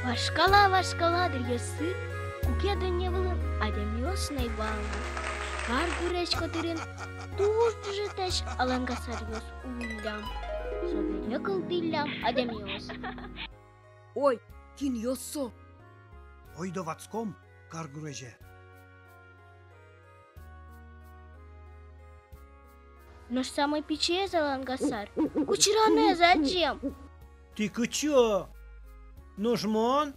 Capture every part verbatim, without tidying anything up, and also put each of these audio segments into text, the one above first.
Вашкала, вашкала дыръёсы, куке дунне вылын адямиос но ӧй вал ни, каргурезь котырын туж ӝытазь алангасаръёс улӥллям. Собере кылдӥллям адямиос. Ой, кинъёс со? Ойдо ватском каргурезе. Нош самой пичиез алангасар кучыранэз адӟем. Тӥ кытчы? Нош мон?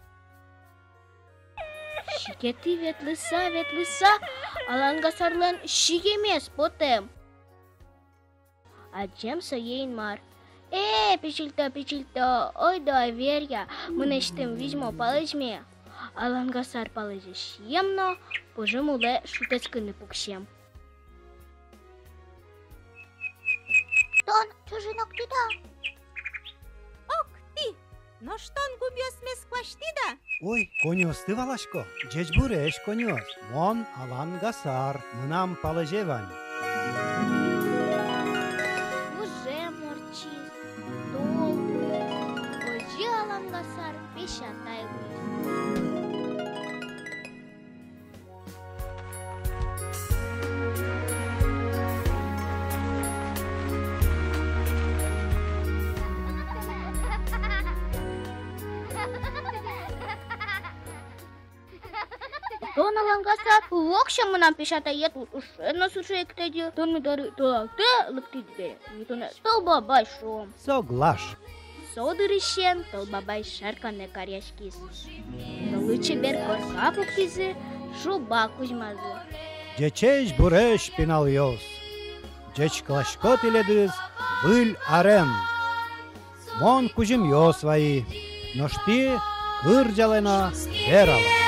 Сикетӥ ветлыса, ветлыса, алангасарлэн сиемез потэм. Адӟем сое Инмар. Э, пичильто, пичильто, ойдо, веръя мынэсьтым визьмо палэзьме. Алангасар палэзе сием но пужым улэ шутэтскыны пуксем. Тон чужын октӥд-а? Октӥ. Нош тон губъёсмес куасьтӥд-а? Ой, коньыосты валасько. Ӟечбуресь, коньыос. Мон алангасар, мынам палэзе вань. Гужем ортчиз, тол кылиз. Озьы алангасар песятай луиз. Тон, алангасар, локсем мынам песятае, тон ушед но сыӵе ик тӧдьы, тон ми доры толалтэ лыктӥд бере, ми тонэ Тол Бабай шуом. Соглаш. Со дырысен Тол Бабай шарканэ каръяськиз. Толы чебер корка пуктӥзы, шуба кузьмазы. Ӟечесь-буресь, пиналъёс! Ӟечкыласько тӥледыз Выль арен! Мон кузьымъёс вайи, нош тӥ кырӟалэ но вералэ.